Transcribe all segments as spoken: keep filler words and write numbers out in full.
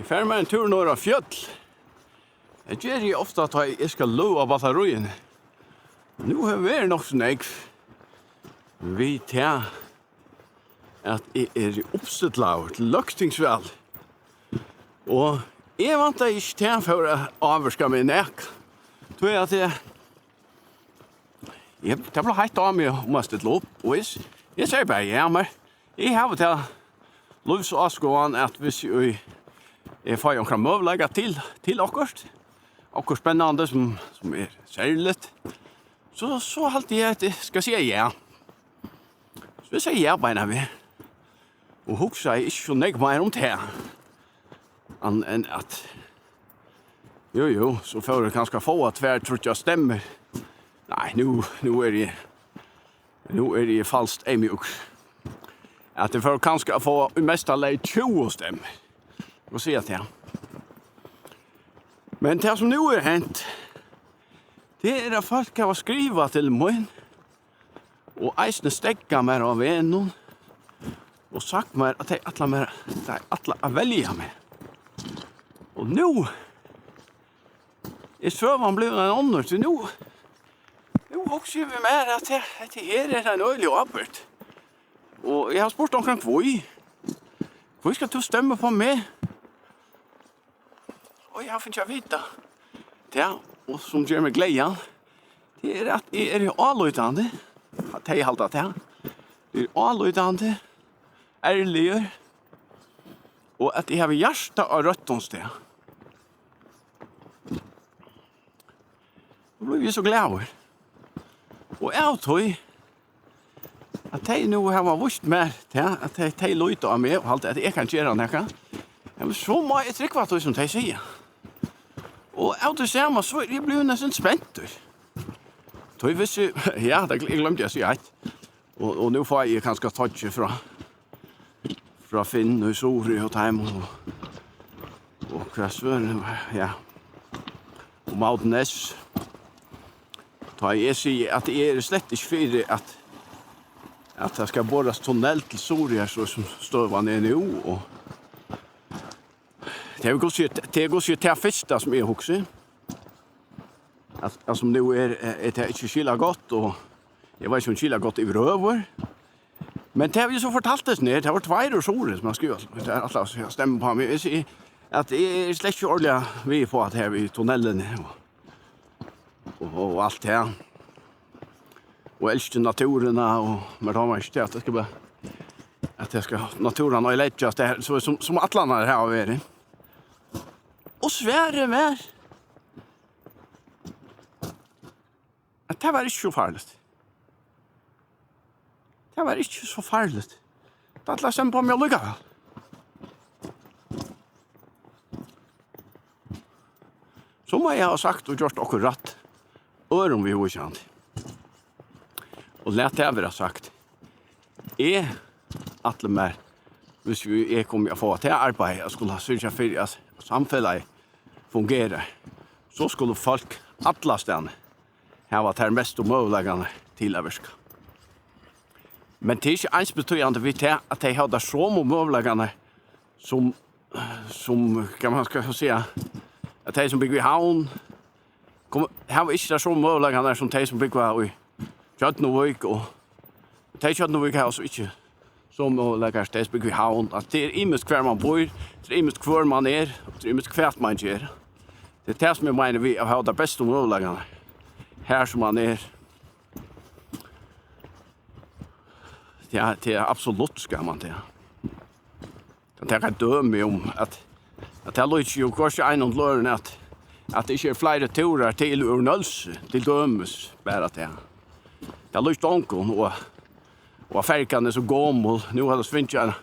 Eg fari mær ein túr norður á fjøll. Tað geri eg ofta, tá eg skal løða battaríini. Nú hevur verið nokk so nógv við tað, at eg eri uppstillaður til løgtingsval. Og eg væntaði ikki, tað fór at ávirka meg nakað. Tí at eg, eg, tað bleiv heitt á meg um at stilla upp, og eg s-, eg segði bara, ja, men eg havi ta lívsáskoðan, at hvis eg, eg fái onkran møguleika til, til okkurt, okkurt spennandi sum, sum er serligt, so, so haldi eg, at eg skal siga ja. So eg segði ja beinanvegin. Og hugsaði ikki so nógv meira um tað. Ann enn at, jú, jú, so fór eg kanska at fáa tvær, tríggjar stemmur. Nei, nú, nú eri eg, nú eri eg falskt eyðmjúkur. At eg fór kanska at fáa í mesta lagi tjúgu stemmur. Og siga tað. Men tað sum nú er hent, tað er at fólk hava skrivað til mín, og eisini steðgað mær á vegnum og sagt mær, at tey ætla mær, tey ætla at velja meg. Og nú er søgan blivin ein onnur, tí nú, nú hugsi eg við mær, at he-, hetta her er ein øgilig ábyrgd. Og eg havi spurt onkran, hví? Hví skal tú stemma upp á meg? Og eg havi fingið at vita tað, og sum ger meg glaðan, tað er, at eg eri álítandi, at tey halda tað. Eg eri álítandi, ærligur, og at eg havi hjarta á røttum stað. Nú blívi eg so glaður. Og av tí, at tey nú hava víst mær tað, at tey, tey líta á meg og halda, at eg kann gera nakað, jamen, so má eg trúgva tí, sum tey siga. Og av tí sama, so eri eg blivin næstan spentur. Tí vissi, ja, tað gl-, eg gloymdi at siga eitt. Og, og nú fái eg kanska toyggj frá, frá Finn og Suri og teimum og, og hvat Svørin var, ja. Og Mátin S. Tá eg sigi, at eg eri slett ikki fyri, at, at tað skal borast tunnel til Suðuroyar, so sum støðan er nú, og tað er, hvussu er, tað er, hvussu er tað fyrsta, sum eg hugsi, at, at sum nú er, er tað ikki skilagott, og eg veit ikki, um skilagott yvirhøvur. Men tað havi eg so fortalt tey nú, tað var tveir úr Suðuroy, sum hava skrivað, tað er alltaf at stemma upp á meg. Eg sigi, at eg eri slett ikki ordiliga við uppá, at her við tunnelin og, og, og alt tað. Og elski náttúruna, og, men tað var ikki tað, at tað skal bara, at tað skal, náttúran oyðileggjast, tað her, so sum, sum allan her hava verið. Og svarið var, at tað var ikki so farligt. Tað var ikki so farligt. Tað ætlaði seg upp á meg allíkavæl. So má eg hava sagt og gjørt okkurt rætt, øðrum viðvíkjandi. Og lat tað vera sagt. Eg ætli mær, hvis vi, eg komi at fáa tað arbeiði, at skula syrgja fyri, at samfelagið fungerar, so skulu fólk allastaðni hava tær mestu møguleikarnar til at virka. Men tað er ikki einsbetýðandi við tað, at tey hava tær somu møguleikarnar sum, sum, hvat man skal siga, at tey sum búgva í Havn, koma, hava ikki tær somu møguleikarnar sum tey sum búgva í Tjørnuvík, og tey í Tjørnuvík hava so ikki somu møguleikar, tey sum búgva í Havn. At tað er ymiskt, hvar man býr, tað er ymiskt, hvør man er, og tað er ymiskt, hvat man ger. Tað er tað, sum eg meini við at hava tær bestu møguleikarnar, har sum man er. Ja, tað er absolutt, skal man tað. Kann taka eitt dømi um, at, at tað líkist jú hvørki einum til øðrum, at, at tað ikki er fleiri túrar til úr Nólsoy, til dømis, bara tað. Tað líkist ongum, og, og ferjan er so gomul. Nú hava teir fingið eina,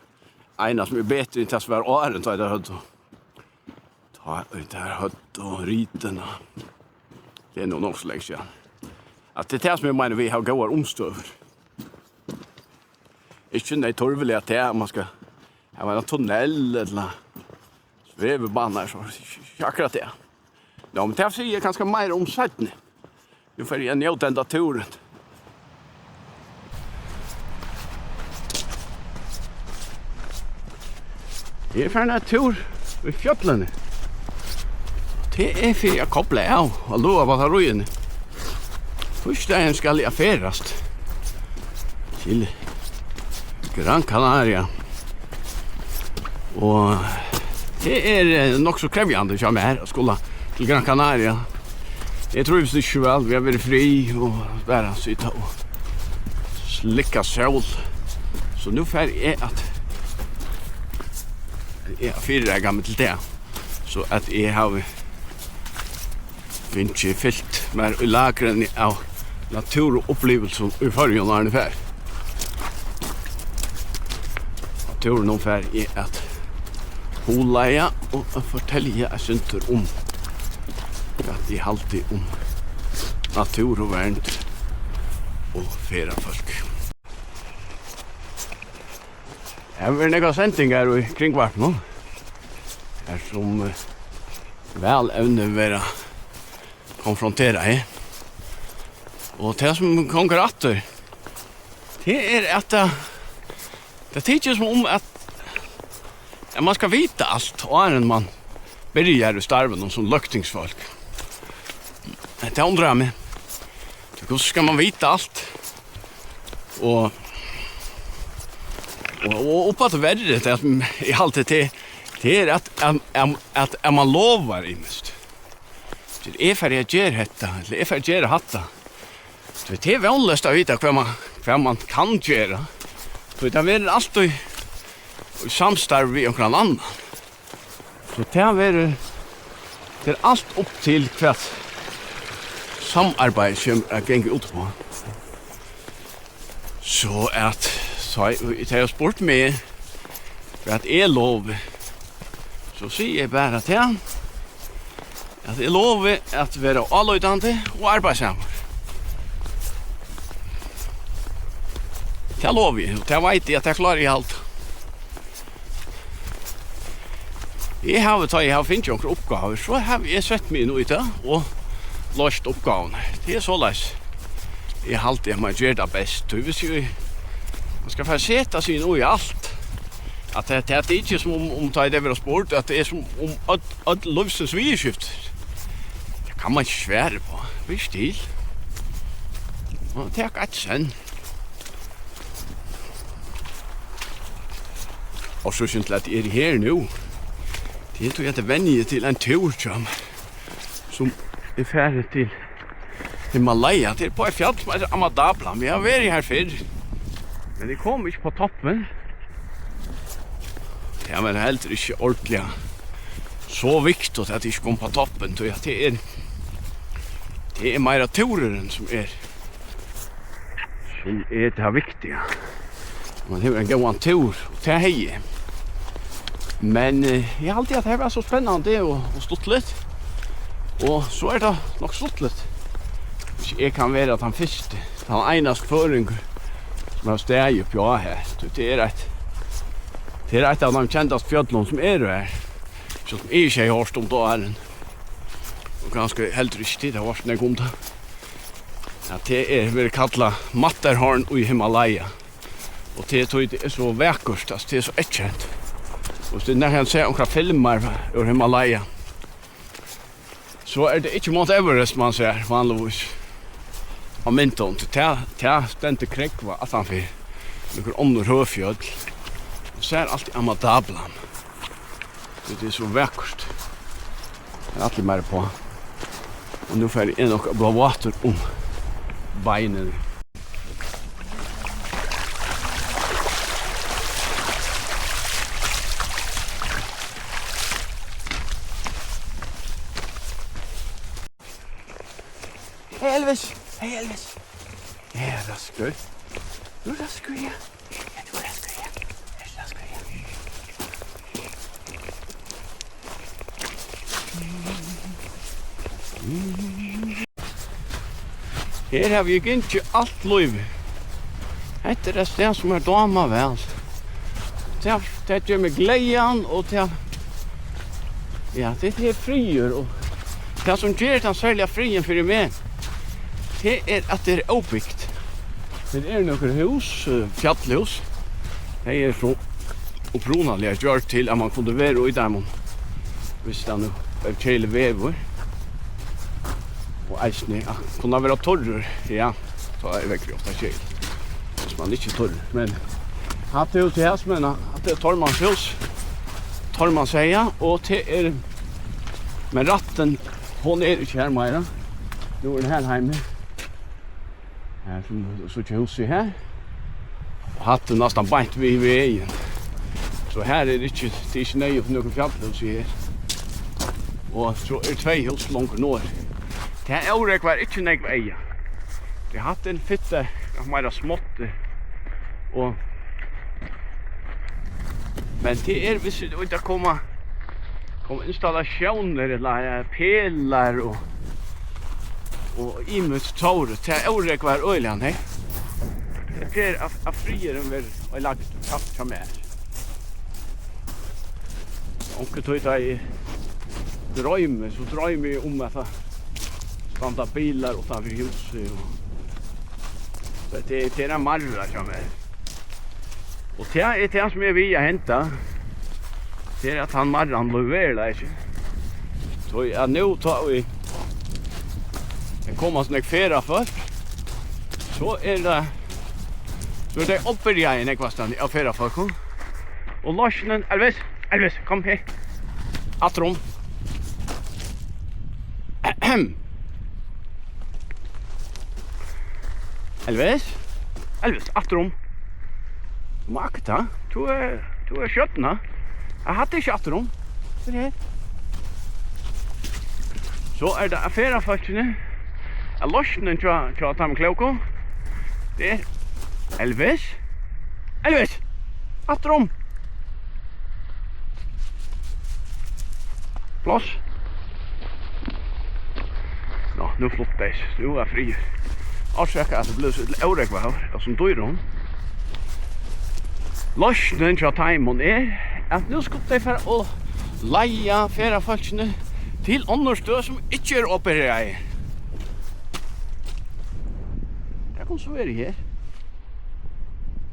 eina, sum er betri enn tað, sum var áðrenn, tá teir høvdu, tá teir høvdu ritin. Tað er nú nokk so langt síðan. At tað er tað, sum eg meini við at hava góðar umstøður. Ikki neyðarliga tað, at man skal hava ein tunnel ella svevibana, so ikki akkurát tað. Ná, men tað sigi eg kanska meira um seinni. Nú fari eg at njóta henda túrin. Eg eri farin ein túr í fjøllini. Tað er fyri at kobla av og lága batteríini. Týsdagin skal eg ferðast til Gran Canaria. Og tað er, eh, nokk so krevjandi hjá mær at skula til Gran Canaria. Eg trívist ikki so væl við at vera í frið og bara sita og slikka sól. So nú fari eg at, eg fyrireika meg til tað, so at eg havi fingið fylt mær í lagrini av náttúruupplivingum í Føroyum, áðrenn eg fari. Á túrinum fari eg at hugleiða og at fortelja eitt sindur um, hvat eg haldi um náttúruvernd og ferðafólk. Her verður nógvar sendingar í Kringvarpinum, har sum, eh, valevni verða konfronterað. Og tað, sum gongur aftur, tað er, at tað, tað tykist sum um, at, at mann skal vita alt, áðrenn mann byrjar í starvinum sum løgtingsfólk. Tað undrar meg. Hvussu skal mann vita alt? Og, og, og upp á tað verri, tað, sum eg haldi, tað, tað er, at, at, at, at mann lovar ymiskt. Tí eg fari at gera hetta, ella eg fari at gera hatta. Tí tað er vónleyst at vita, hvat mann, hvat mann kann gera. Tí tað verður altíð í samstarvi við onkran annan. So tað verður, tað er alt upp til, hvat samarbeiðið kemur at ganga út uppá. So at, so, tey hava spurt meg, hvat eg lovi. So sigi eg bara tað, at eg lovi at vera álítandi og arbeiðsamur. Tað lovi eg, og tað veit eg, at tað klári eg at halda. Eg havi, tá eg havi fingið onkrar uppgávur, so havi eg sett meg inn í tað og loyst uppgávurnar. Tað er soleiðis, eg haldi, at mann ger tað best. Tí hvis eg, mann skal fara at seta seg inn í alt, at tað, tað er ikki sum um, um tá ið tað verður spurt, at tað er sum um øll, øll lívsins viðurskifti. Tað kann mann ikki svara upp á. Ver stil. Og tak eitt senn. Orsøkin til, at eg eri her nú, tað er tí, at eg venji til ein túr hjá mær, sum eg fari til Himalaya. Tað er upp á eitt fjall, sum eitur Amadablam. Eg havi verið har fyrr, men eg kom ikki upp á toppin. Tað var heldur ikki ordiliga so viktigt, at eg ikki kom upp á toppin, tí at tað er, tað er meira túrurin, sum er sum er tað viktiga. Mann hevur ein góðan túr, og tað hevði eg. Men, eh, eg haldi, at tað var so spennandi og, og stuttligt. Og so er tað nokk stuttligt, hvis eg kann vera tann fyrsti, tann einasti føroyingur, sum hevur staðið uppi á her. Tí tað er eitt, tað er eitt av teimum kendastu fjøllunum, sum eru her, sum eg ikki hevði hoyrt um tá áðrenn. Og kanska heldur ikki tit hava hoyrt nógv um tað. Ja, tað er, verður kallað Matterhorn í Himalaya. Og tað er tí, tað er so vakurt, altso, tað er so eyðkent. Og hvis tú nakrantíð sært onkrar filmar úr Himalaya, so er tað ikki Mount Everest, mann sær vanligvís á myndum. Tað, tað stendur krógvað aftanfyri nøkur onnur høg fjøll. Mann sær altíð Amadablam. Tað er so vakurt. Her er allir meira uppá. Og nú fari eg nokk at blíva vátur um beinini. Hey, Elvis! Hey, Elvis! Ja, raskur. Nú raskur, ja. Ja, nú raskur, ja. Ert raskur, ja. Her havi eg gingið alt lívið. Hetta er eitt stað, sum mær dámar væl. Tað, tað ger meg glaðan, og tað, ja, tað er friður, og tað, sum ger tann serliga friðin fyri meg, tað er, at tað er óbygt. Her eru nøkur hús, eh, fjallhús. Tey eru so upprunaliga gjørd til, at mann kundi vera í teimum Viss tað nú er keðilig veður. Og eisini, ja, kunna vera turrur, ja, tá er veðrið ofta keðiligt. Viss man ikki er turrur. Men hatta er jú tað, men hatta er torvmannshús. Torvmannsheiði, og tað er, men rættin, hon er ikki her meira. Nú er hon her heima. Her sum tú síggja húsið her. Og hatta er næstan beint við vegin. So her er ikki, tað er ikki neyðugt við nøkur fjallhús her. Og so er tvey hús longur norður. Tað órógvar ikki nógv eyga. Tað hatta er ein fitta, meira smátt. Og, men tað er, viss vit, vit koma, koma installatiónir, ella, eh, pelar og, og ymiskt sovorðið, tað órógvar øgiliga, nei. Tað er at, at friðurin verður oyðilagdur, hjá, hjá mær. Onkuntíð tá eg droymi, so droymi eg um, at tað standa bilar uttan fyri húsið, og so tað, tað er ein marra hjá mær. Og tað er tað, sum er við at henda, tað er, at hann marran blívur veruleiki. So at nú tá ið tað koma so nógv ferðafólk, so er tað, so er tað óbyrjað nógvastaðni av ferðafólkum. Og loysnin, Elvis, Elvis, kom her. Afturum. Elvis? Elvis, afturum. Tú má akta. Tú er, tú er skjótt, na. Eg hatta ikki afturum. Hvat er her? So er tað ferðafólkini. Er loysnin hjá, hjá teimum klóku? Tað er Elvis. Elvis! Afturum! Pláss. Nå, nú fluttu tey seg. Nú er friður. Orsaka, at tað bleiv so illa órógva her, og sum dýrum. Loysnin hjá teimum er, at nú skulu tey fara og leiða ferðafólkini til onnur støð, sum ikki eru opið her. Tað kann so vera her.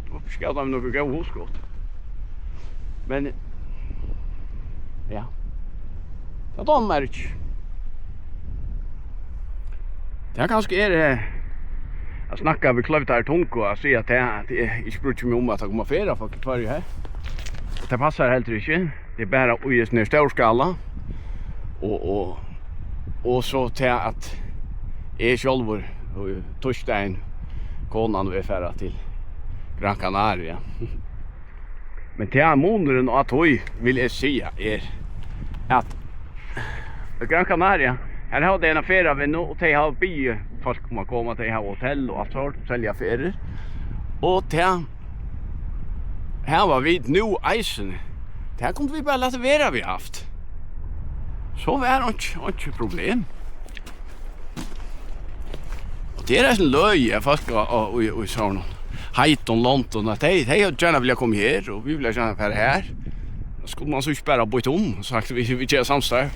Okkurt skal tað við nøkur góð hugskot. Men, ja. Tað dámar mær ikki. Tað kanska er, eh, at snakka við kloyvtari tungu og at siga at tað, at eg ikki brýddi meg um, at tað koma ferðafólk til Føroya her. Og tað passar heldur ikki. Tað er bara í hesum her stórskala. Og, og, og so tað, at eg sjálvur, og týsdagin, konan og eg fara til Gran Canaria. Men tað munurin á tí, vil eg siga, er, at Gran Canaria, her hava tey eina ferðavinnu, og tey hava biðið fólk um at koma, tey hava hotell og alt sort, selja ferðir. Og tað hava vit nú eisini. Tað kundu vit bara latið vera, vit havt. So var einki, einki problem. Og tað er eisini løgið, at fólk á, á, í, í sovorðnum heitum londum, at tey, tey gjarna vilja koma her, og vit vilja gjarna fara har. So skuldi man so ikki bara býtt um og sagt, vit, vit gera samstarv.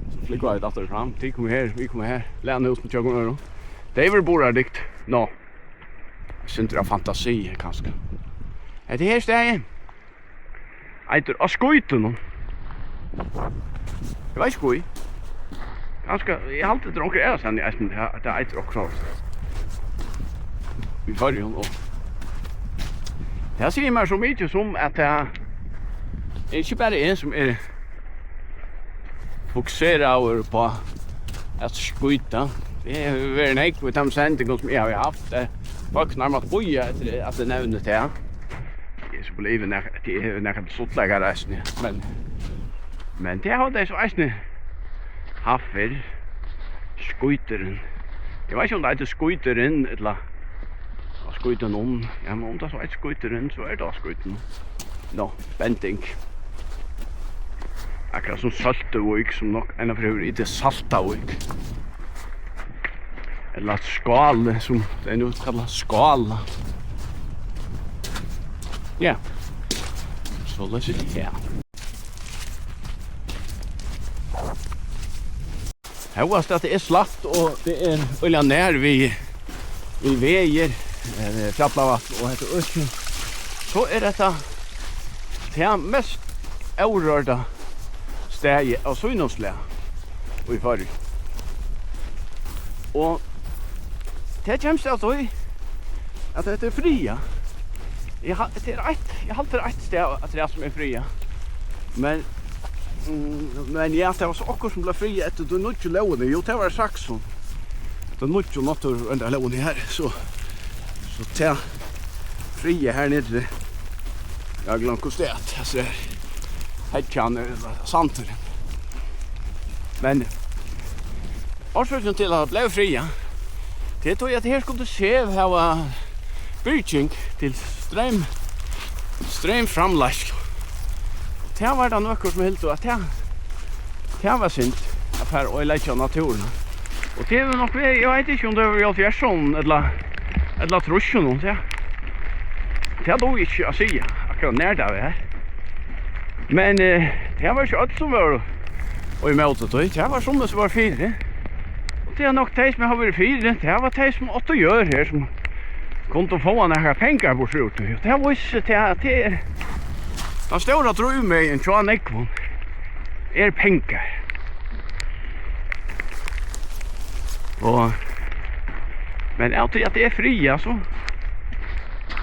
So flúgva vit aftur og fram. Tit koma her, vit koma har. Læna húsini hjá okkum øðrum. Tað er vel burðardygt. Nå. Sindur av fantasi, kanska. Hetta her staðið eitur Á Skítunum. Eg veit ikki hví. Kanska, eg haldi, tað er onkur aðrastaðni eisini, tað, tað eitur okkurt sovorðið. Í Føroyum, og tað sigur mær so mikið sum, at tað er ikki bara eg, sum er fokuseraður upp á at skíta. Tað hevur verið nógv í teimum sendingum, sum eg havi havt. Eh, fólk nærmast bíða eftir, at eg nevni tað. Eg er so blivin nakað, at eg havi nakað stuttleikar eisini, men, men tað hava tey so eisini havt fyrr. Skíturin. Eg veit ikki, um tað eitur Skíturin, ella Á Skítunum. Ja, men um tað so eitur Skíturin, so er tað Á Skítunum. Nå, bending. Akkurát sum Søltuvík, sum nokk einaferð hevur itið Saltavík. Ella Skáli, sum tey nú kalla Skála. Ja. Soleiðis er tað. Hóast at tað er slætt, og tað er øgiliga nær við, við vegir, eh, fjallavatn og hetta økið, so er hetta tað mest órørda staði av sínum slag í Føroyum. Og tað kemst av tí, at hetta er friðað. Eg ha-, tað er eitt, eg haldi, tað er eitt stað afturat, sum er friðað. Men, mm, men ja, tað var so okkurt, sum bleiv friðað eftir tí nýggju lógini. Jú, tað var Saksun. Tað nýggju náttúruverndarlógini her, so, so tað friðað her niðri. Ja, gløym hvussu tað er. Altso, her. Heggjan er, ella sandurin. Men orsøkin til at tað bleiv friðað, tað er tí, at her skuldi SEV hava byrging til streym, streymframleiðslu. Og tað var tað nøkur, sum hildu, at tað, tað var synd at fara og oyðileggja náttúruna. Og tað hevur nokk verið, eg veit ikki, um tað var í hálvfjerðsunum ella, ella trýssunum, tað, tað dugi eg ikki at siga, akkurát nær tað var. Men, eh, tað var ikki øll, sum vóru ímóti tí. Tað var summi, sum vóru fyri. Og tað er nokk tey, sum hava verið fyri, tað var tey, sum áttu jørð her, sum kundu fáa nakrar pengar burtur úr tí. Og tað vísir seg, tað, at tað er tann stóra drívmegin hjá nógvum, er pengar. Og, men av tí at tað er friðað, so,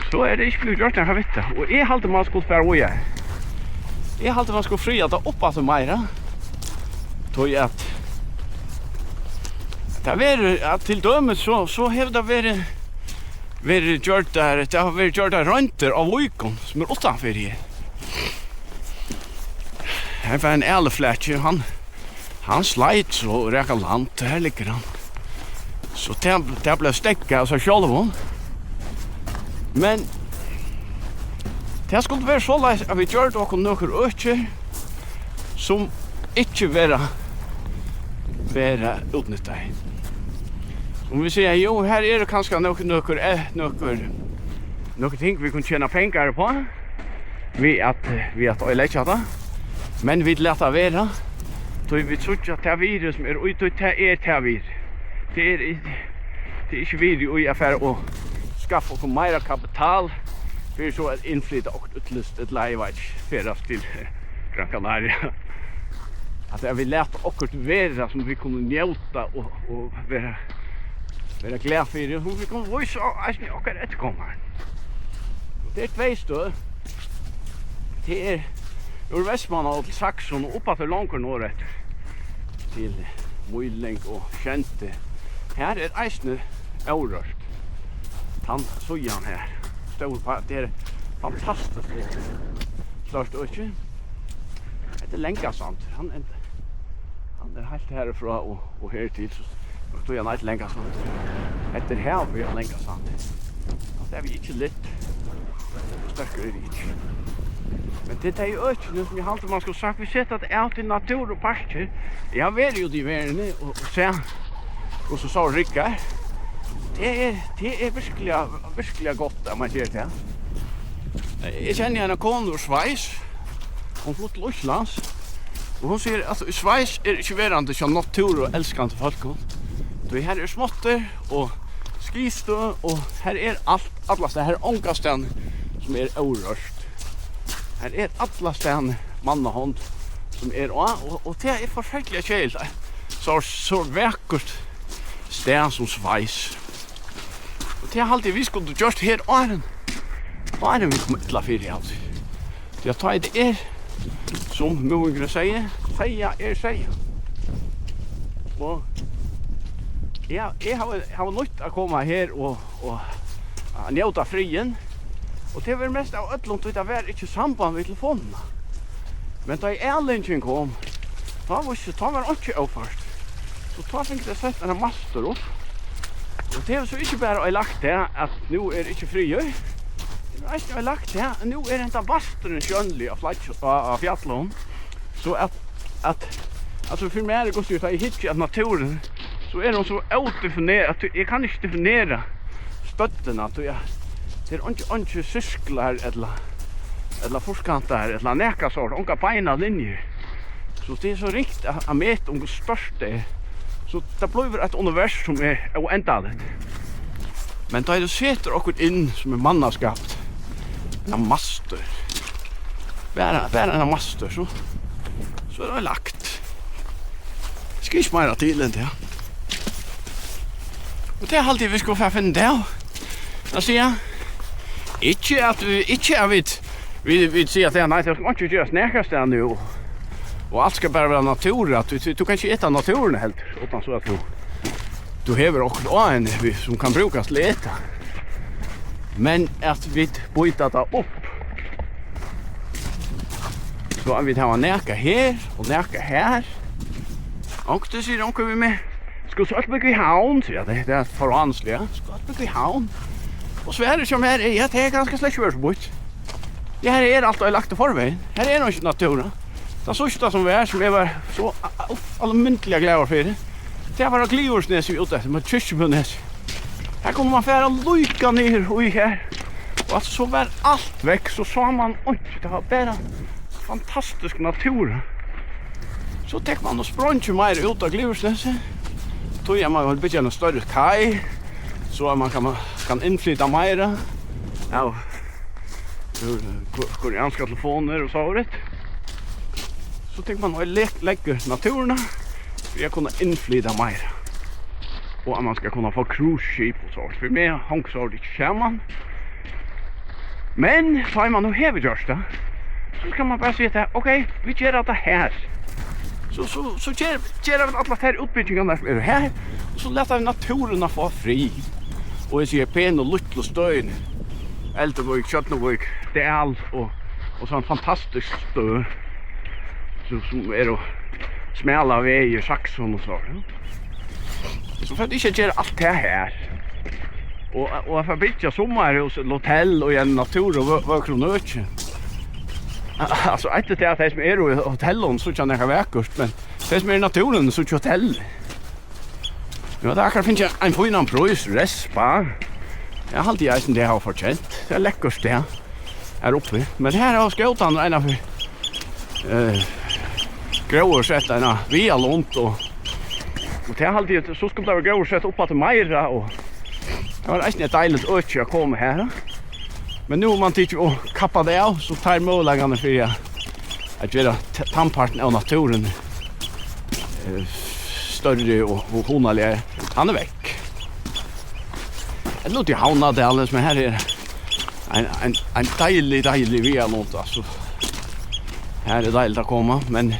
so er tað ikki blivið gjørt nakað við tað. Og eg haldi, man skuldi fara víðari. Eg haldi, man skuldi friða tað upp aftur meira. Tí at tað verður, at til dømis, so, so hevur tað verið, verið gjørdar, tað hava verið gjørdar royndir á víkum, sum er uttanfyri her. Her var ein aliflaki, og hann, hann sleit so og rak á land, og her liggur hann. So tað, tað bleiv steðgað av sær sjálvum. Men tað skuldi vera soleiðis, at vit gjørdu okkum nøkur økir, sum ikki verða, verða útnyttaði. Sum vit siga, jú, her eru kanska nøkur, nøkur, eh, nøkur, nøkur ting, vit kunnu tjena pengar uppá, við at, við at oyðileggja tað. Men vit lata vera, tí vit síggja, at tað virði, sum er í tí, tað er tað virði. Tað er í-, tað er ikki virði í at fara og skaffa okkum meira kapital, fyri so at innflyta okkurt útlendsk, ella eg veit ikki, ferðast til Gran Canaria. At, at vit lata okkurt vera, sum vit kunnu njóta og, og vera, vera glað fyri, sum vit kunnu vísa á eisini okkara eftirkomarar. Tað er tvey støð. Tað er úr Vestmanna og til Saksun og upp aftur longur norðureftir til Mýling og Skendi. Her er eisini órørt. Tann síðan her. Stór pa-, tað er fantastiskt stórt øki. Hetta er Langasandur. Hann er, hann er heilt herfrá og, og her til, so, og tí hann eitur Langasandur. Hetta er havið á Langasandi. Hatta havi eg ikki lyft. Sterkur eri eg ikki. Men tað er tey økini, sum eg haldi, man skuldi sagt, vit seta tað av til náttúruparkir. Eg havi verið úti í verðini og, og sæð, hvussu so riggar. Tað er, tað er virkiliga, virkiliga gott, at man ger tað. Eg kenni eina konu úr Sveis. Hon flutti til Íslands, og hon sigur, at í Sveis er ikki verandi hjá náttúruelskandi fólkum, tí her er smáttur og skiðstøð, og her er alt, allastaðni, her er ongastaðni, sum er órørt. Her er allastaðni mannahond, sum er á, og, og tað er forferdiliga keðiligt. So, so vakurt stað sum Sveis. Og tað haldi eg, vit skuldu gjørt her áðrenn, áðrenn vit koma illa fyri, altso. Tí at tá er tað, sum múringurin segði, seyða er seyða. Og eg, eg havi, havi nýtt at koma her og, og at njóta friðin. Og tað var mest av øllum, tí tað var ikki samband við telefonina. Men tá ið ælingurin kom, tá vísti, tá var einki óført. So tá fingu tey sett eina mastur upp. Og tað hevur so ikki bara oyðilagt tað, at nú er ikki friður. Tað hevur eisini oyðilagt tað, at nú er henda masturin sjónligur á flagg-, á, á fjallinum. So at, at, altso, fyri mær er gott, tá eg hyggi at náttúruni, so er hon so ódefiner-, at eg kann ikki definera støddina, tí at tað er einki, einki sirklar ella, ella fýrkantar ella nakað sort, ongar beinar linjur. So tað er so ringt at, at meta, um hvussu stórt tað er. So tað blívur eitt univers, sum er óendaligt. Men tá tú setur okkurt inn, sum er mannaskapt, ein mastur, bara, bara ein mastur, so, So er tað lagt. Skal ikki meira til enn tað. Og tað haldi eg, vit skulu fara at finna út av. At siga, ikki at vit, ikki at vit, vit, vit siga at, nei, tað skal ikki gerast nakað stað nú. Og alt skal bara vera natur, at tú, tú, tú kanst ikki eta náttúruna heldur, uttan so at tú, tú hevur okkurt á henni, við, sum kann brúkast til at eta. Men at vit býta tað upp. So at vit hava nakað her og nakað har. Onkur sigur, onkur við meg, skulu so øll búgva í Havn, sigur eg, tað, tað er forvandliga. Skulu øll búgva í Havn? Og svarið hjá mær er, ja, tað er kanska slett ikki verið so býtt. Ja, her er alt lagt í forvegin. Her er nú ikki náttúra. Tað síðsta sum var, sum eg var so a-, a-, uff, almindiliga glaður fyri, tað var á Glyvursnesi út eftir, men Kirkjubønesi. Her kundi man fara líka niður í her. Og altso, so var alt vekk, so sá man einki. Tað var bara fantastisk náttúra. So tekur man og spreingir meira út á Glyvursnesi. Tí at man vil byggja eina størri kai, so at man kann, kann innflyta meira av úr, eh, ko-, koreanskar telefonir og sovorðið. So tekur man og le-, leggur náttúruna fyri at kunna innflyta meira. Og at man skal kunna fáa cruise-skip og sovorðið. Fyri meg hongur sovorðið ikki saman. Men tá man nú hevur gjørt tað, so skal man bara siga tað, ok, vit gera tað her. So, so, so ger, gera vit allar tær útbyggingarnar sum eru her, og so lata vit náttúruna fáa frið. Og eg sigi penu lítlu støðini, Elduvík, Tjørnuvík, Dal og, og so ein fantastisk støð, sum, sum eru smalar vegir, Saksun og so, ja. So fara vit ikki at gera alt tað her. Og, og at fara at byggja summarhús ella hotell í ein náttúru og vø-, vøkrum øki. Altso, eitt er tað at tey sum eru í hotellum síggja nakað vakurt, men tey sum eru í náttúruni síggja hotell. Nú hava vit akkurát fingið ein fínan prís, Rest Spa. Eg haldi eisini, tey hava fortjent. Tað er lekkurt stað her uppi. Men her hava skótarnir eina ferð, eh, gróðursett eina viðarlund og, og tað haldi eg, so skuldi tað vera gróðursett upp aftur meira og tað var eisini eitt deiligt øki at koma her. Men nú hevur man tikið og kappað tað av, so teir møguleikarnir fyri at, at gera t-, tann partin av náttúruni, eh, størri og, og hugnaligari, hann er vekk. Ella úti í Havnardali, men her er ein, ein, ein deilig, deilig viðarlund, altso. Her er deiligt at koma, men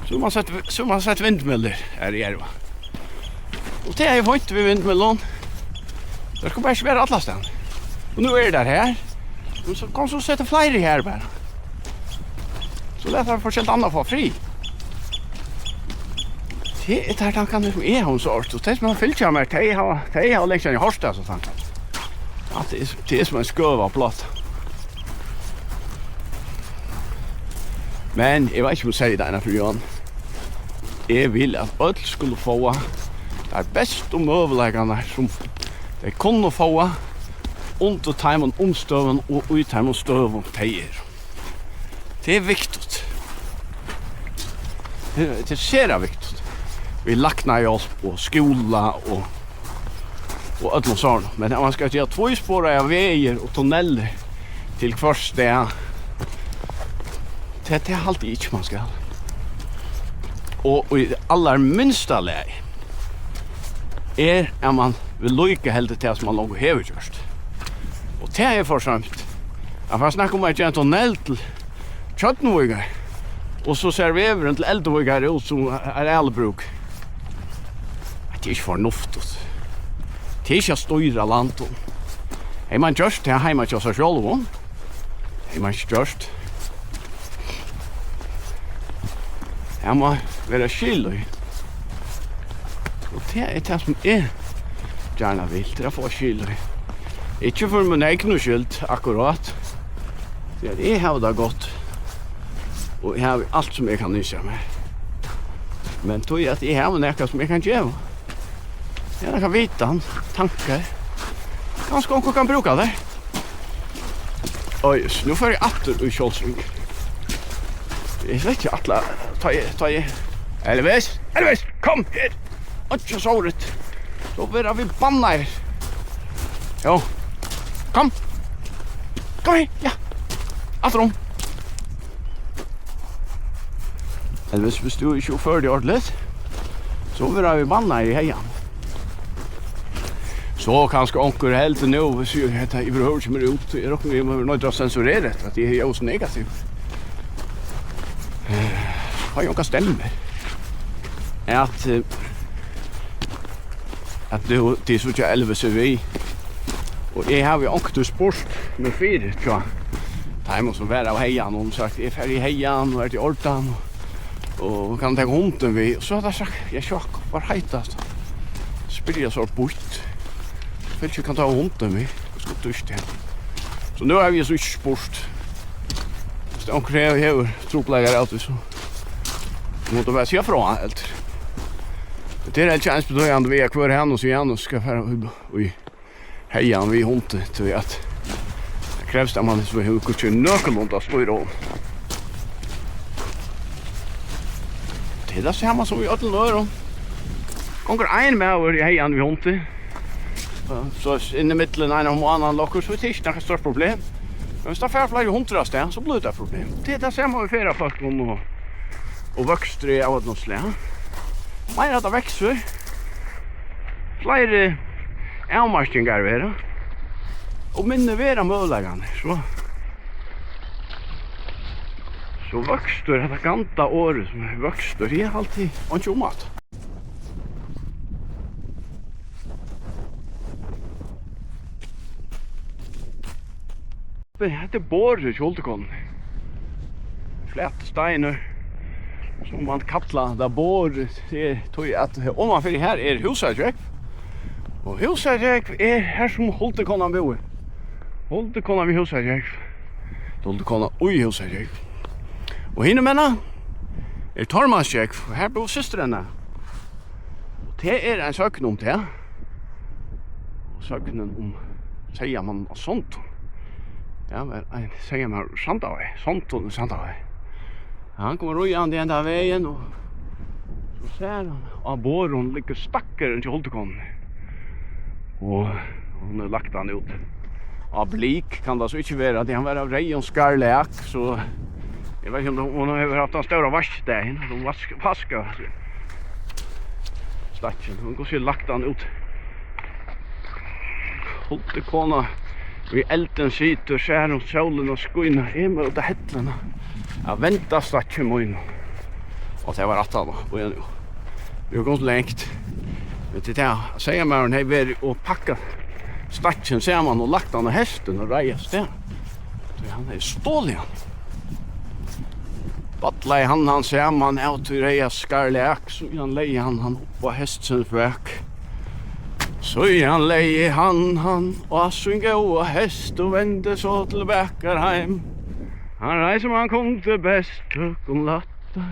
so hevur man sett, so hevur man sett vindmyllur her í Erva. Og tað er fínt við vindmyllum. Tað skal bara ikki vera allastaðni. Og nú eru tær her. Men so kom so seta fleiri her bara. So lata vit forskelligt annað fáa frið. Tað eru teir tankarnir sum eg havi so orðið. Og tey sum hava fylgt mær, tey hava, tey hava langt síðan hoyrt hasar tankar. At tað er, tað er sum ein skøva pláta. Men eg veit ikki, um eg segði tað eina ferð, Johan. Eg vil, at øll skulu fáa teir bestu møguleikarnar, sum tey kunnu fáa, undir teimum umstøðum og í teimum støðum, tey eru. Tað er viktigt. Tað er, tað er sera viktigt. Við læknahjálp og skúla og, og øllum sovorðnum. Men at man skal gera tvísporaðar vegir og tunnelir til hvørt stað, tað, tað haldi eg ikki, man skal. Og í allarminsta lagi er, at man viðlíkaheldur tað, sum man longu hevur gjørt. Og tað er for seint. At fara at snakka um at gera ein tunnel til Tjørnuvíkar, og so sær vegurin til Elduvíkar út sum ein aðalbrúk. Tað er ikki fornuftigt. Tað er ikki at stýra landinum. Hevði man gjørt tað heima hjá sær sjálvum, hevði man ikki gjørt. Tað má vera skil í. Og tað er tað, sum eg gjarna vil, tað er at fáa skil í. Ikki fyri mín egnu skyld, akkurát. Tí at eg havi tað gott. Og eg havi alt, sum eg kann ynskja mær. Men tí at eg havi nakað, sum eg kann geva. Eg havi nakað vitan, tankar. Kanska onkur kann brúka tær. Oj, nú fór eg aftur í sjálvsving. Eg slett ikki ætla, tá eg, tá eg, Elvis, Elvis, kom her! Einki sovorðið. So verða vit bannaðir. Jú. Kom. Kom her, ja. Aftur um. Elvis, viss tú ikki uppførir teg ordentligt, so verða vit bannaðir í hagan. So kanska onkur heldur nú, viss eg, hetta yvirhøvur kemur út, eg rokni við, eg má vera noyddur at sensurera hetta, at eg eri so negativ. Eh, fái ongar stemmur. At, eh, at nú, tit síggja Elvis er við. Og eg havi onkuntíð spurt meg fyri, hjá teimum sum fara av haganum, sagt, eg fari í hagan, og er tað í ordan? Og kann taka hundin við? Og so hava teir sagt, ja, sjokk, hvar heitast? Spyrja so býtt. Fylgir kann taka hundin við. Hvussu dýrt er? So nú havi eg so ikki spurt. Viss onkur hevur, hevur trupulleikar av tí, so mátti bara siga frá, heldur. Tað er ikki eins betýðandi við, at hvør hann og Janus skal fara í, í hagan við hundi, tí at tað krevst, at mann so hevur hvussu nøkulunda stýr á honum. Tað er tað sama sum í øllum øðrum. Gongur ein maður í hagan við hundi, so inn í millum ein og annan lokkur, so er tað ikki nakað stórt problem. Men viss tað fara fleiri hundur avstað, so blívur tað eitt problem. Tað er tað sama við ferðafólkum og, og vøkstri av øllum slag. Meira tað veksur, fleiri avmarkingar verða, og minni verða møguleikarnir. So, so vøkstur, hetta ganda orðið sum er vøkstur, eg haldi einki um hatta. Hetta er borðið hjá huldukonuni. Flatur steinur, sum man kallar tað, borðið. Tað er tí at omanfyri her er húsakrógv. Og húsakrógv er har sum huldukonan búði. Huldukonan við húsakrógv. Huldukona í húsakrógv. Og hinumegin er torvmannskrógv, og har búði systir hennar. Og tað er ein søgn um tað. Og søgnin um seyðamannin á Sandinum. Ja, var ein seyðamaður úr Sandavági, Sandinum í Sandavági. Hann kom ríðandi hendan vegin, og so sær hann, á borðinum liggur stakkurin hjá huldukonuni. Og hon hevur lagt hann út á blik, kann tað so ikki vera, tí hann var av reyðum skarlak, so eg veit ikki, um hon hevur havt ein stóran vaskidagin, at hon vask-, vaskar stakkin, hon hevur kanska lagt hann út. Huldukona við eldin situr, sær hon sólina skína, eg má út á helluna at venda stakkin mín. Og tað var aftan á, og eg nú. Vit eru komin langt. Men til tað, seyðamaðurin hevði verið og pakkað stakkin saman og lagt hann á hestin og reiðið av stað. Tí hann hevði stolið hann. Ballaði hann hann saman av tí reyða skarlak, síðan legði hann hann upp á hestsins bak. Síðan legði hann hann á sín góða hest og vendi so til bakar heim. Hann reið sum hann kundi best, tøkk um lættar,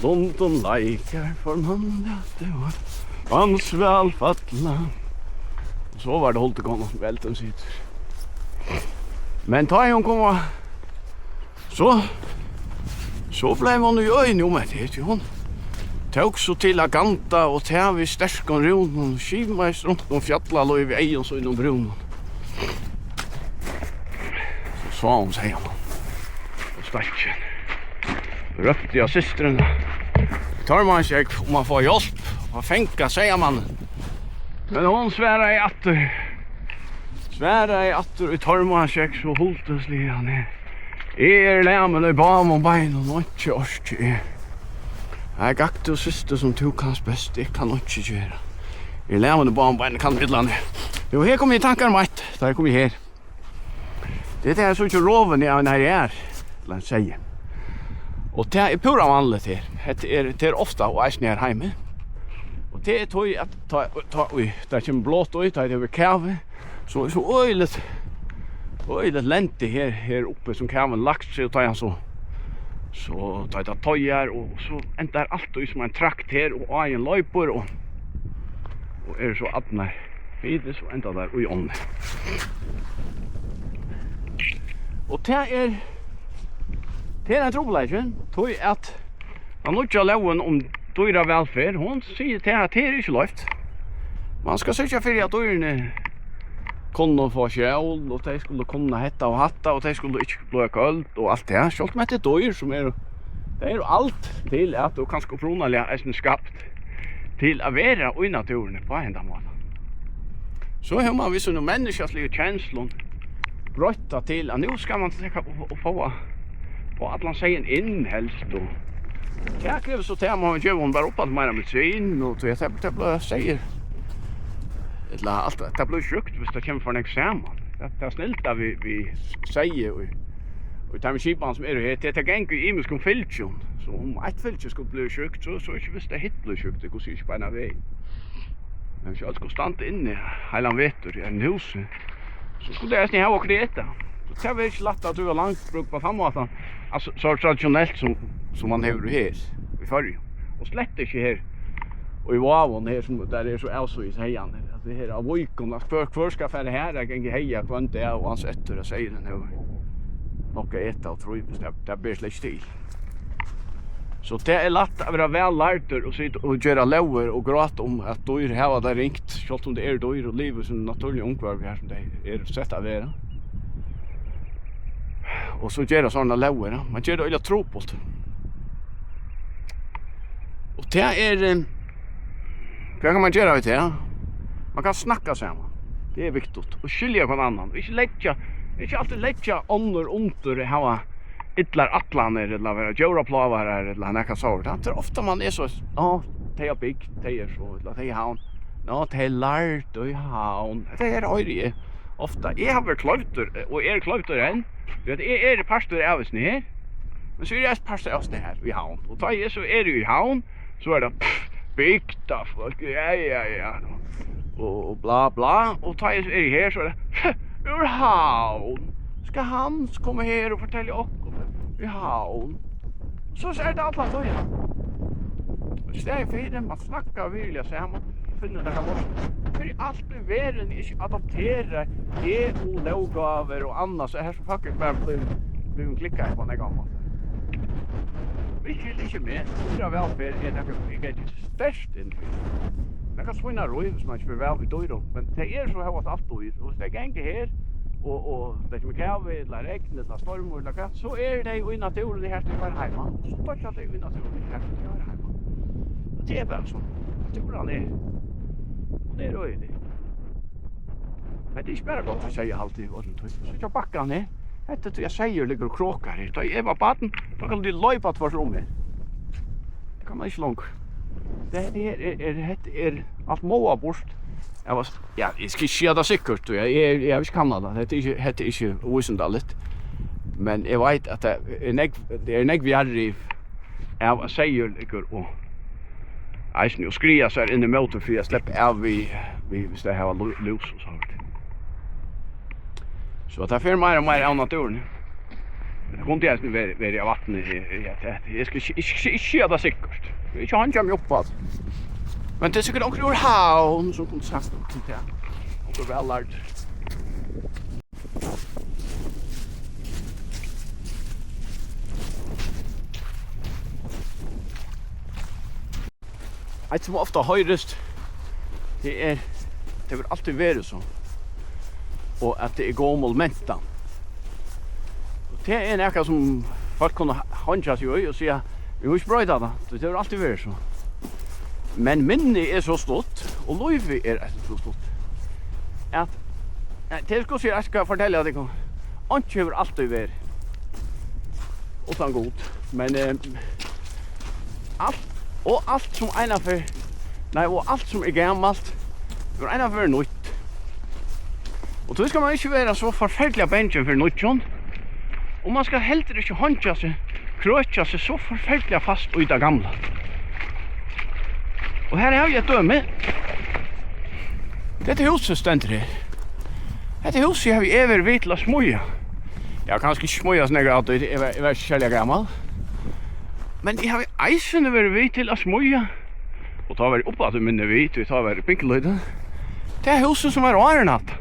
lund um leikar, fór mann at døma, dans væl falla. Og so var tað huldukonan við eldin situr. Men tá ið hon kom á, so, so bleiv hon í øðini um eftir, tí hon tók so til at ganda, og tað við sterkum rúnum, skimaðist runt um fjallalív við eygum sínum brúnum. So sá hon seyðamannin og stakkin. Rópti á systrina í Torvmannskrógv um at fáa hjálp og at fanga seyðamannin. Men hon svaraði aftur, svaraði aftur í Torvmannskrógv so huldisliga: Nei, eg eri lamin í báðum beinum, og ikki orki eg. Nei, gakk tú, systir, sum tú kanst best, eg kann einki gera. Eg eri lamin í báðum beinum, kann eg illa nú. Jú, her komi eg í tankar um eitt, tá eg komi her. Tað er tað, eg síggi rovin av einari ær, ella ein seyði. Og tað er púra vanligt her. Hetta er, tað er ofta, og eisini her heima. Og tað er tí, at tá, tá, í, tá kemur blot í, tá tað hevur kavi, so, so øgiligt, øgiligt lendi her, her uppi, sum kavin lagt seg, og tá er hann so, so tá er tað toyar, og so endar alt í sum ein trakt her, og áin loypur, og, og er so arnar fyri, so enda teir í ánni. Og tað er, tað er ein trupulleiki, tí at tann nýggja lógin um dýravælferð, hon sigur tað, at tað er ikki loyvt. Man skal syrgja fyri, at dýrini kunnu fáa skjól, og tey skulu kunna hetta og hatta, og tey skulu ikki blíva køld og alt tað, sjálvt um hetta er dýr, sum eru Tað er alt til, at tú kanska upprunaliga eisini skapt til at vera í náttúruni á hendan mátan. So hevur man við sínum menniskjaligu kenslum broytt tað til, at nú skal man taka og, og fáa, fáa allan seyðin inn helst, og tað krevur so tað, man gevur honum bara upp at meira medisin, og tí at tað, tað blívur seyður, ella alt, tað blívur sjúkt, viss tað kemur for nógv saman. Tað, tað snilda við, við seyði og, og teimum skipanum sum eru her, tað, tað gongur í ymiskum fylgjum. So um eitt fylgi skuldi blivið sjúkt, so, so ikki viss tað hitt blívur sjúkt, tað gongur ikki beinan vegin. Men hvis øll skulu standa inni heilan vetur í einum húsi, so skulu tey eisini hava okkurt at eta. So tað verður ikki lætt at dríva landbrúk á tann mátan, altso, so traditionelt sum, sum man hevur her í Føroyum. Og slett ikki her í Vágum, her sum, har er so avsíðis hagarnir. Altso, her á Víkum, at hvør, hvør skal fara har at ganga haga hvønn dag, og ansa eftir at seyðurin hevur nokk at eta og trívist, tað, tað ber slett ikki til. So tað er lætt at vera væl lærdur og sita og gera lógir og gráta um, at dýr hava tað ringt, sjálvt um tað eru dýr og liva í sínum natúrliga umhvørvi, har sum tey eru sett at vera. Og so gera sovorðnar lógir, ja. Man ger tað øgiliga trupult. Og tað er, eh, hvat kann man gera við tað? Man kann snakka saman. Tað er viktigt. Og skilja hvønn annan. Ikki leggja, ikki altíð leggja onnur undir at hava illar ætlanir, ella vera djóraplágarar, ella nakað sovorðið. Tað er ofta man er so, á, tey á bygd, tey er so, ella tey í Havn. Á, tey eru lærd í Havn. Tað er, hoyri eg ofta. Eg havi verið kloyvdur, og eri kloyvdur enn. Tí at eg eri partur av hesum her. Men so eri eg eisini partur av hesum her í Havn. Og tá eg so eri í Havn, so er tað, pff, bygdarfólk, ja, ja, ja. Og, og bla, bla. Og tá eg so eri her, so er tað, pff, úr Havn. Skal Hans koma her og fortelja okkum í Havn? So er tað alla tíðina. Í staðin fyri, man snakkar veruliga saman, finnur nakað loysn. Fyri alt í verðini ikki adoptera E U-lóggávur og annað, so her sum fólk er bara blivin, blivin klikkað upp á nakað annað. Ikki, ikki meg. Dýravælferð er nakað, eg gangi sterkt inn fyri. Nakað svínarí, hvis man ikki fer væl við dýrum, men tey eru so hóast alt dýr, og hvis tey ganga her, og, og tað kemur kavi, ella regn, ella stormur, ella hvat, so eru tey í náttúruni her til at fara heima. So doyggja tey í náttúruni her til at fara heima. Og tað er bara so. Náttúran er, hon er øgilig. Men tað er ikki bara gott at siga alt í øllum tí. So hjá bakkan her, hetta er tí at seyður liggur og krokar her. Tá eg var barn, tá kundi eg leypa tvørtur um her. Tað kann man ikki longur. Tað her er, er, hetta er alt máað burt. Eg var, ja, eg skal ikki siga tað sikkurt, og eg, eg, eg havi ikki kannað tað. Hetta er ikki, hetta er ikki vísindaligt. Men eg veit, at tað er nógv, tað er nógv jarðriv av at seyður liggur og eisini og skriða sær inn ímóti fyri at sleppa av við, við, hvis tey hava lú-, lús og sovorðið. So tað fer meira og meira av náttúruni. Men tað kundi eisini verið, verið av vatni. Eg, eg, eg, eg skal ikki, ikki, ikki siga tað sikkurt. Eg vil ikki hangja meg upp á tað. Men tað er sikkurt onkur úr Havn, sum kundi sagt okkurt um tað. Onkur væl lærdur. Eitt sum ofta hoyrist, tað er, tað hevur altíð verið so, og at tað er gomul mentan. Og tað er nakað sum fólk kunnu ha-, hongja seg í og siga, "Vit mugu ikki broyta tað, tí tað hevur altíð verið so." Men minnið er so stutt, og lívið er eisini so stutt, at, at tað skal eg siga, eg skal fortelja tykkum, einki hevur altíð verið uttan Gud. Men, eh, alt, og alt sum einaferð, nei, og alt sum er gamalt, hevur einaferð verið nýtt. Og tí skal man ikki vera so forferdiliga bangin fyri nýggjum, og man skal heldur ikki hongja seg, krøkja seg so forferdiliga fast í tað gamla. Og her havi eg eitt dømi. Hetta húsið stendur her. Hetta húsið havi eg verið við til at smíða. Eg havi kanska ikki smíðað so nógv av tí, eg var, eg var ikki serliga gamal. Men eg havi eisini verið við til at smíða. Og tá var eg uppaftur minni við, tí tá var eg pinkulítil. Tað húsið sum var áðrenn hatta.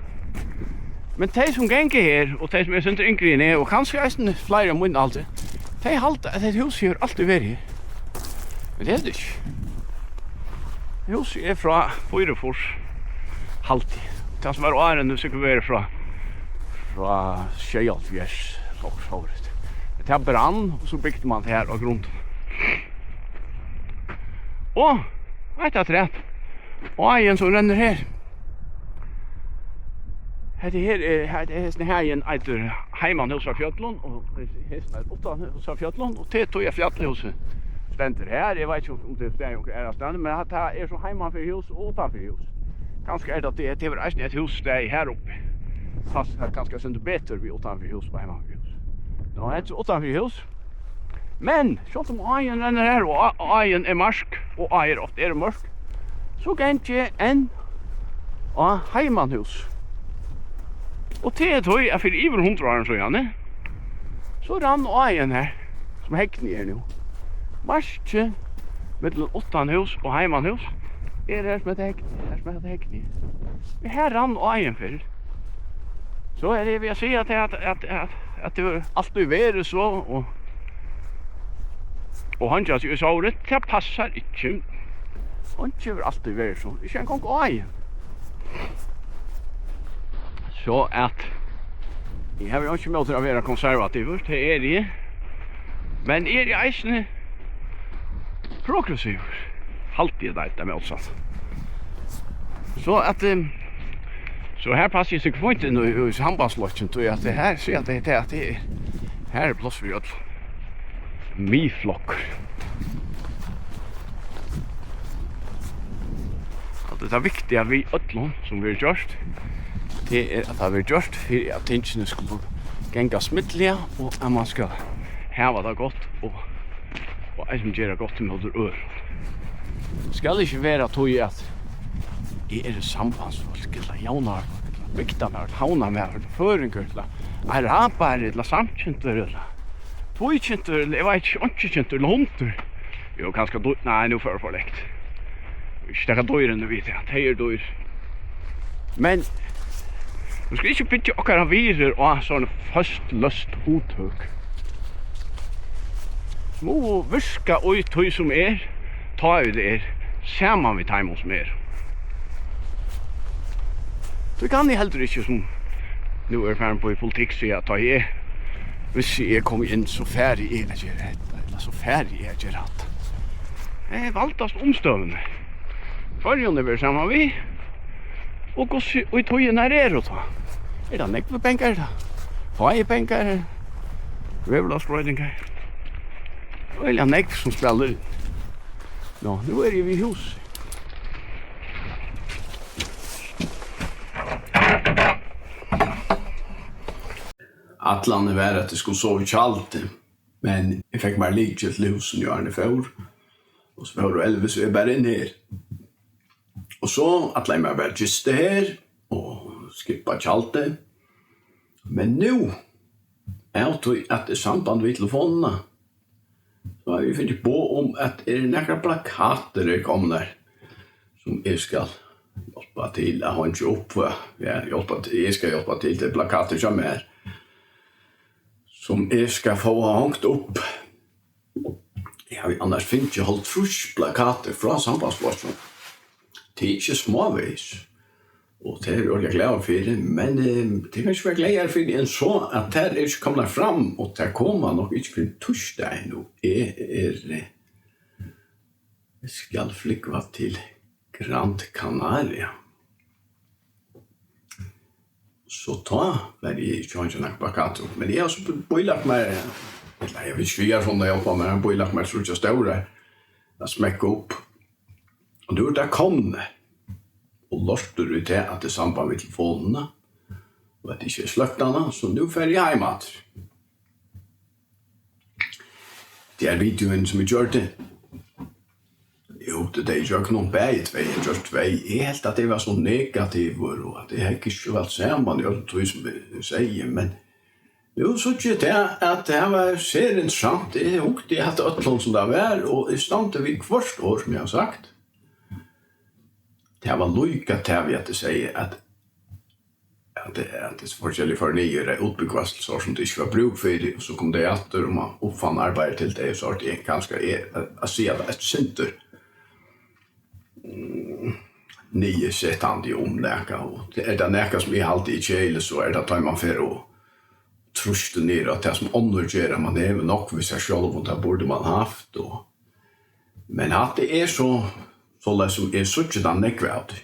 Men tey sum ganga her, og tey sum eru eitt sindur yngri enn eg, og kanska eisini fleiri av mínum aldri, tey halda, at hetta húsið hevur altíð verið her. Men tað er tað ikki. Húsið er frá fýraogfýrs, haldi eg. Tað sum var áðrenn, hevur sikkurt verið frá, frá sjeyoghálvfjerðs, okkurt sovorðið. Men tað brann, og so bygdi man her á grundini. Og eitt afturat. Áin sum rennur her. Hetta her er, hetta er, hesin her eitur Heimanhús á Fjøllum, og hesin er Uttanhús á Fjøllum, og tað er tí at fjallhúsið stendur her. Eg veit ikki, um tað er staðið onkra aðra staðni, men hatta er so heiman fyri hús og uttan fyri hús. Kanska er tað, tað hevur eisini eitt hús staðið her uppi. Passar kanska eitt sindur betur við uttan fyri hús og heiman fyri hús. Nú, hetta er uttan fyri hús. Men sjálvt um áin rennur her, og á-, áin er mørk, og áir ofta eru mørk, so gangi eg enn á Heimanhús. Og tað er tí, at fyri yvir hundrað árum síðani, so rann áin her, sum Hegnið er nú. Markið millum Uttanhús og Heimanhús er her, sum heita Hegnið, her, sum heita Hegnið. Og her rann áin fyrr. So er eg við at siga, at, at, at, at, at tað hevur altíð verið so, og, og heingjað seg í sórið, tað passar ikki. Einki hevur altíð verið so, ikki eingong áin. So at eg havi einki ímóti at vera konservativur, tað eri eg. Men eg eri eisini progressivur, haldi eg, nei, tað mótsatta. So at, ehm, so her passi eg sikkurt fínt inn í, í sambandsflokkin, tí at tað her, sé at tað, tað, at tað er, her er pláss fyri øll. Miðflokkur. At tað er viktigt, at við øllum, sum verður gjørt, tað er, at tað verður gjørt fyri, at tingini skulu ganga smidliga, og at mann skal hava tað gott, og og eisini gera gott ímóti øðrum. Skal ikki vera tí, at eg eri sambandsfólk, ella javnaðarfólk, ella bygdarmaður, ella havnarmaður, ella føroyingur, ella arabari, ella samkyndur, ella tvíkyndur, ella eg veit ikki, einkikyndur, ella hundur. Jú, kanska dýr, nei, nú fór eg for langt. Ikki taka dýrini við, tað, tey eru dýr. Men vit skulu ikki byggja okkara virðir á sovorðin føst løst hugtøk, sum mugu virka í tí sum er, tá ið tað er, saman við teimum sum eru. Tí kann eg heldur ikki, sum nú er farin upp í politikk, siga, at tá eg, hvis eg komi inn, so fari eg at gera hetta, ella so fari eg at gera hatta. Tað valdast umstøðurnar. Hvørjum eg verið saman við, og hvussu í tíðirnar eru tá. Er tað nógvir pengar, er tað fáir pengar, veðurlagsbroytingar? Øgiliga nógv sum spælir inn. Nú, nú eri eg við hús. Ætlanin var, at eg skuldi sova í tjaldi, men eg fekk mær lykil til húsini, áðrenn eg fór, og so fóru Elvis og eg bara inn her. Og so ætlaði eg mær bara at gista her og skipa tjaldið. Men nú, av tí at eg samband við telefonina, so havi eg fingið boð um, at eru nakrar plakatir eru komnar, sum eg skal hjálpa til at hongja upp, ja, hjálpa til, eg skal hjálpa til, tað eru plakatir hjá mær, sum eg skal fáa hongt upp. Eg havi annars fingið hálvtrýss plakatir frá Sambandsflokkinum. Tað er ikki smávegis. Og tað eri eg øgiliga glaður fyri, men, eh, tað kann ikki vera glaðari fyri enn so, at tær eru ikki komnar fram, og tær koma nokk ikki fyrr enn týsdagin, og eg er, eh, eg skal flúgva til Grand Canaria. So tá var eg ikki hongin nakað plakatir upp, men eg havi so bílagt mær, ella eg veit ikki, hví eg havi funnið upp á mær, eg havi bílagt mær tríggjar stórar at smekka upp. Og nú er tað komið, og lortur í tað, at tað er samband við telefonina, og at eg ikki eri sløkt hana, so nú fari eg heim aftur. Tað er videoin, sum eg gjørdi. Eg hugdi tey ígjøgnum, bæði tvey, eg gjørdi tvey. Eg helt, at eg var so negativur, og at eg hekk ikki so væl saman í øllum tí, sum eg segði, men nú síggi eg tað, at tað var sera interessant. Eg hugdi at øllum, sum tað var, og eg standi við hvørt orð, sum eg havi sagt. Tað var líka tað við, at eg segði, at at, at tey forskelligu fóru niður, at útbúgva seg til sár, sum tað ikki var brúk fyri, og so komu tey aftur, og man uppfann arbeiði til tey, og so er tað kanska, eg, at, at siga tað eitt sindur, mm, niðursetandi um nakað, og er tað nakað, sum eg haldi er keðiligt, so er tað, tá man fer og trýstir niður á tað, sum onnur gera, man hevur nokk við sær sjálvum, tað burdi man havt, og Men hatta er so, soleiðis sum eg síggi tað nógv av tí.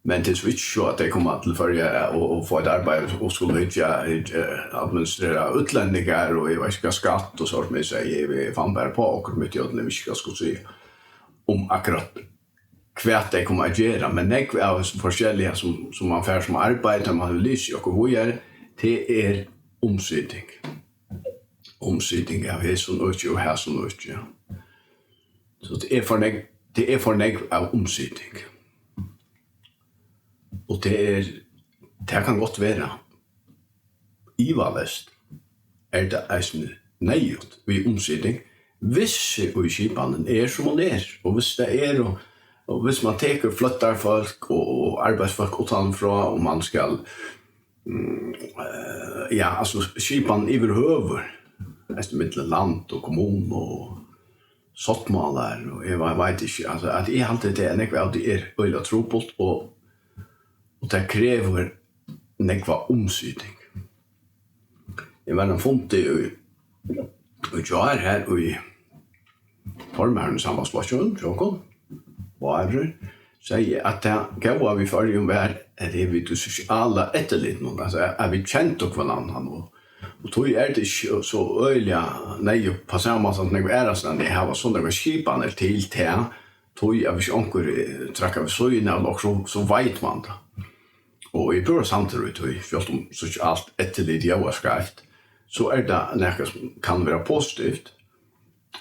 Men tað er so ikki so, at tey koma til Føroyar og, og fáa eitt arbeiði og skulu hyggja, hyggja, administrera útlendingar og eg veit ikki hvat, skatt og sovorðið, men eg sigi, eg, eg fann bara upp á okkurt mitt í øllum, eg veit ikki hvat eg skal siga um akkurát hvat tey koma at gera, men nógv av hesum forskelliga sum, sum mann fær sum arbeiði, tá mann hevur lisið okkurt víðari, tað er umsiting. Umsiting av hesum øki og hasum øki. So tað er for nógv, tað er for nógv av umsiting. Og tað er, tað kann gott vera, ivaleyst er tað eisini neyðugt við umsiting, hvis í skipanin er, sum hon er, og hvis tað er, og, og hvis mann tekur flóttafólk og, og arbeiðsfólk uttanfrá, og mann skal, mm, eh, ja, altso, skipan yvirhøvur, eftir millum land og kommunu og sáttmálar, og eg vei-, veit ikki, altso, at eg haldi, tað er nógv av tí er øgiliga trupult, og, og tað krevur nógva umsiting. Eg var á fundi í, í gjár her í formaðurin í Sambandsflokkinum, Jokum Várur, segði, at tað góða við Føroyum var, at her við tí sosiala eftirlitinum, altso, at, at vit kendu hvønn annan, og, og tí er tað ikki so øgiliga neyðugt, á sama máta sum nógv aðrastaðni, at hava so nógvar skipanir til tað, tí at hvis onkur, eh, traðkar við síðuna av okkurt, so, so veit mann tað. Og eg eri púra samdur í tí, sjálvt um sosialt eftirlit ljóðar skeivt, so er tað nakað sum kann vera positivt.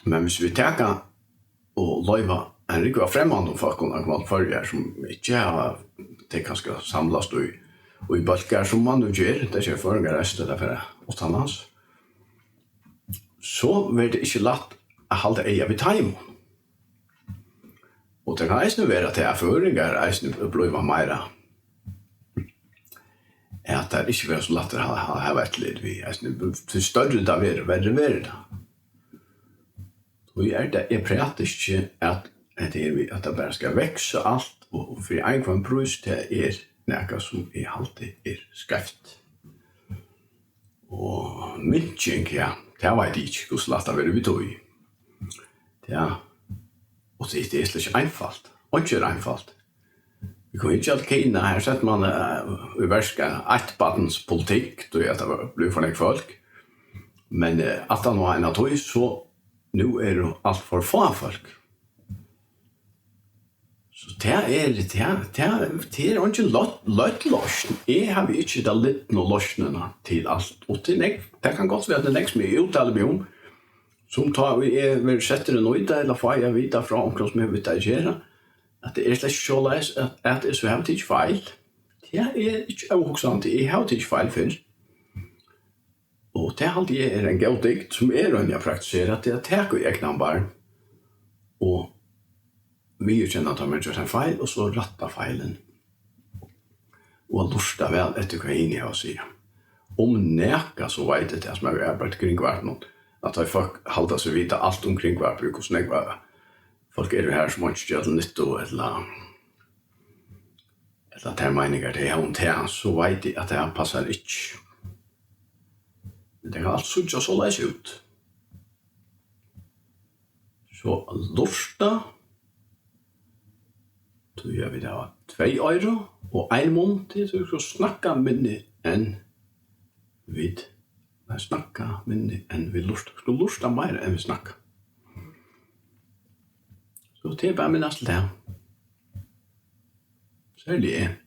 Men hvis vit taka og loyva ein rúgvu av fremmandum fólkum at koma til Føroyar, sum ikki hava, tey kanska samlast í, í bólkar, sum mann nú ger, tað gera føroyingar eisini, tá teir fara uttanlands, so verður tað ikki lætt at halda eyga við teimum. Og tað kann eisini vera tað, at føroyingar eisini blíva meira, at tað ikki verður so lætt at ha-, ha-, hava eftirlit við, eisini, tí størri tað verður, verri verður tað. Tí er tað, eg prædiki, at hetta her við, at tað bara skal vaksa alt, og, og fyri ein hvønn prís, tað er nakað, sum eg haldi er skeivt. Og minking, ja, tað veit eg ikki, hvussu lætt tað verður við tí. Ja, og tað, tað er slett ikki einfalt. Einki er einfalt. Vit kunnu hyggja til Kina, her setti mann, eh, í verk eitt barns politikk, tí at tað var, bleiv for nógv fólk. Men, eh, aftan á eina tíð, so nú eru alt for fá fólk. So tað er, tað, tað, tað er eingin løtt, løtt loysn. Eg havi ikki ta lidnu loysnina til alt. Og tað er nógv, tað kann gott vera, at tað er nógv, sum eg úttali meg um, sum tá ið eg verði settur inn í tað, ella fái at vita frá onkrum, sum hevur við tað at gera, at tað er slett ikki soleiðis, at, at eg so havi tikið feil. Tað er ikki óhugsandi, eg havi tikið feil fyrr. Og tað haldi eg er ein góð dygd, sum eg royni at praktisera, tað er at taka í egnan barm og viðurkenna, tá mann ger ein feil, og so rætta feilin. Og at lurta væl eftir, hvat hini hava at siga. Um nakað, so veit eg tað, sum eg havi arbeitt í Kringvarpinum, at tá fólk halda seg vita alt um Kringvarpið, hvussu nógv fólk eru har, sum einki gera til nyttu, ella, ella tær meiningar, tey hava um tað, so veit eg, at tað passar ikki. Men tað kann alt síggja soleiðis út. So lurta, tí at vit hava tvey oyru og ein munn, tí so vit skulu snakka minni enn vit, nei, snakka minni enn vit lurta. Vit skulu lurta meira enn vit snakka. So tað er bara at minnast til tað. Serliga eg.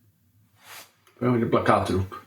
Bara við plakatir upp.